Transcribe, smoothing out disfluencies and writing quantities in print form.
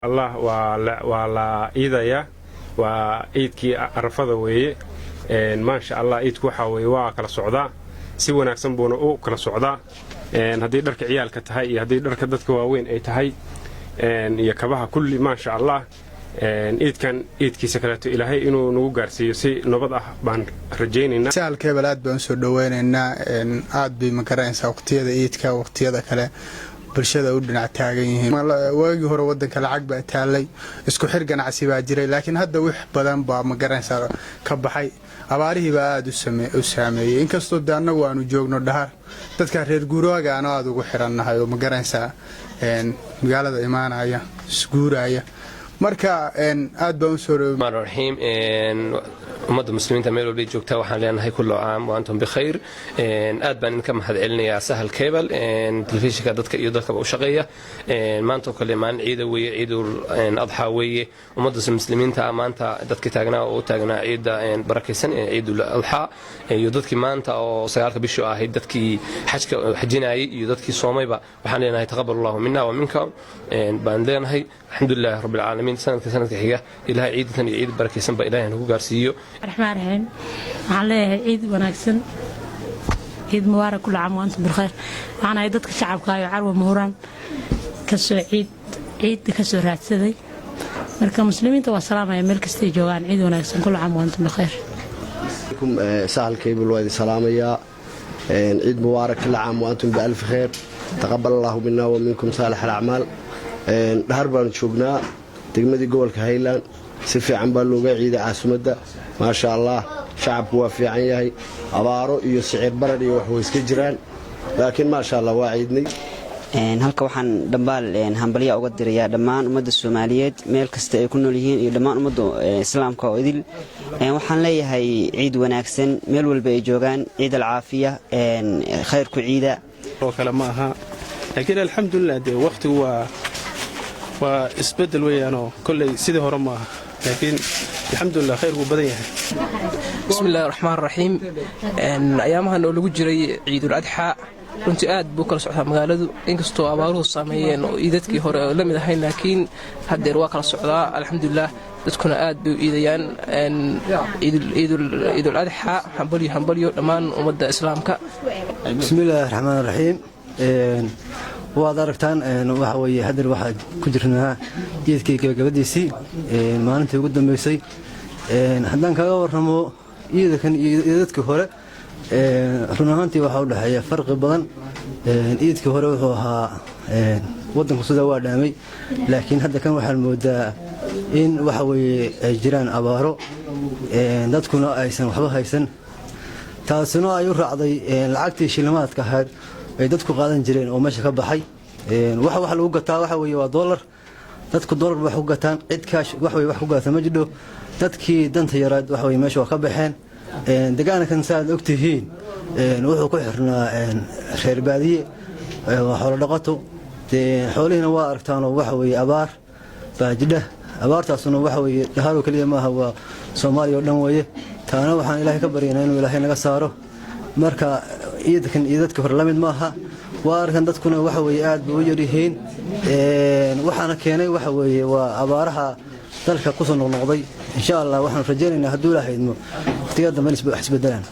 Allah, waa la iidayaa, waa ciidkii Arafada weeye. Maasha Allah, iidku waxaa weye waa kala socdaa, si wanaagsan buuna u kala socdaa, haddii dharka ciyaalka tahay iyo haddii dharka dadka waaweyn ay tahay iyo kabaha kulli. Maasha Allah, iidkan iidkiisa kaleeto Ilaahay inuu nagu gaarsiiyo si nabad ah baan rajaynaynaa. Sahal Cable aad baan usoo dhaweynaynaa. Aad bay, magaranaysaa, waqtiyada iidka, waqtiyada kale bulshada u dhinac taagan yihiin. Waagii hore wadanka lacag baa taalay, isku xir ganacsi baa jiray, laakiin hadda wix badan baa, magaranaysaa, ka baxay. Abaarihii baa aada u saameeyey, inkastoo de annagu aanu joogno Dhahar, dadka reer guuraaga aanu aada ugu xirannahay oo, magaranaysaa, magaalada imaanaya, isguuraya. Marka aad baan usoo Raxiim, ummadda muslimiinta meel walbay joogtaa waxaan leenahay كل عام وأنتم بخير. Aad baan idinka mahad celinayaa Sahal Cable, telefishinka dadka iyo dadkaba u shaqeeya. Maantoo kale maalin ciida weeye, Ciidul Adxaa weeye. Ummadda muslimiinta maanta dadkii taagnaa oo u taagnaa ciidda barakaysan ee Ciidul Adxaa, iyo dadkii maanta oo 9-ka bishu ahayd dadkii xajka xajinayay iyo dadkii soomayba, waxaan leenahay تقبل الله منا ومنكم baan leenahay. الحمد لله رب العالمين. Sanadka sanadka xiga Ilahay ciidan iyo ciid barakaysan ba Ilahay nagu gaarsiiyo. Raxmaan raxiim, waxaan leeyahay ciid wanaagsan, ciid mubaarak, كل عام وأنتم بخير. Waxaan ahay dadka shacabka iyo Carwa Muhuraan kasoo ciid ciidda kasoo raadsaday. Marka muslimiinta waa salaamaya meel kastay joogaan. Ciid wanaagsan, كل عام وأنتم بخير. Sahal Cable waa idin salaamayaa. Ciid mubaarak, كل عام وأنتم بألف خير، تقبل الله منا ومنكم صالح الأعمال. Dhahar baanu joognaa, degmadii gobolka Highland. Si fiican baa looga ciiday caasimadda, maasha Allah. Shacabku waa fiican yahay. Abaaro iyo sicir barar iyo wax way iska jiraan, laakiin maasha Allah, waa ciidnay. Halka waxaan dhambaal hambalya uga dirayaa dhammaan ummadda Soomaaliyeed meel kasta ay ku nool yihiin iyo dhammaan ummadda Islaamka oo idil. Waxaan leeyahay ciid wanaagsan meel walba ay joogaan, ciid alcaafiya, khayrku ciida. Oo kale ma aha, laakiin alxamdulilah, dee wakhtigu waa isbeddel weeyaanoo kolley sidii hore ma aha, laakiin alxamdulilah, khayrkuu badan yahay. Bismillahi raxmaan raxiim. Ayaamahan oo lagu jiray Ciidul Adxaa, runtii aad buu kala socdaa magaaladu, inkastoo abaaruhu saameeyeen oo iidadkii hore la mid ahayn, laakiin haddeer waa kala socdaa, alxamdulilah. Dadkuna aad bay u iidayaan. Ciidul Adxaa hambalyo, hambalyo dhammaan ummadda Islaamka. Bismillaahi raxmaan raxiim. Waad aragtaan, waxa weeye hadeer waxaa ku jirnaa ciidkii gabagabadiisii, maalintii ugu dambeysay. Haddaan kaga warramo ciidakan iyo iidadkii hore, run ahaantii waxaa u dhexeeya farqi badan. Ciidkii hore wuxuu ahaa waddanku sidaa waa dhaamay, laakiin hadda kan waxaan moodaa in waxa weeye ay jiraan abaaro, dadkuna aysan waxba haysan, taasina ay u raacday lacagtii shilimaadka ahayd ay dadku qaadan jireen oo meesha ka baxay. Waxa wax lagu gataa waxa weeye waa dollar. Dadku dollar wax ku gataan, cid kaash wax wey wax ku gata ma jidho. Dadkii danta yaraad waxa weye meesha waa ka baxeen. Degaankan saaad ogtihiin wuxuu ku xirnaa reer baadiye, waa xoolo dhaqato. Xoolihiina waa aragtaanoo waxa weeye abaar baa jidha. Abaartaasuna waxa weeye Dhahaaroo keliya maaha, waa Soomaaliya oo dhan weeye. Taana waxaan Ilaahay ka baryaynaa inuu Ilaahay naga saaro. Marka ciidankan iyo dadka hore la mid maaha. Waa arkan, dadkuna waxa weeye aad bay u yaryihiin. Waxaana keenay waxa weeye waa abaaraha dalka kusoo noqnoqday. Insha Allah, waxaanu rajaynaynaa hadduu Ilaahay idmo waqtiyada dambe in wax isbedelaan.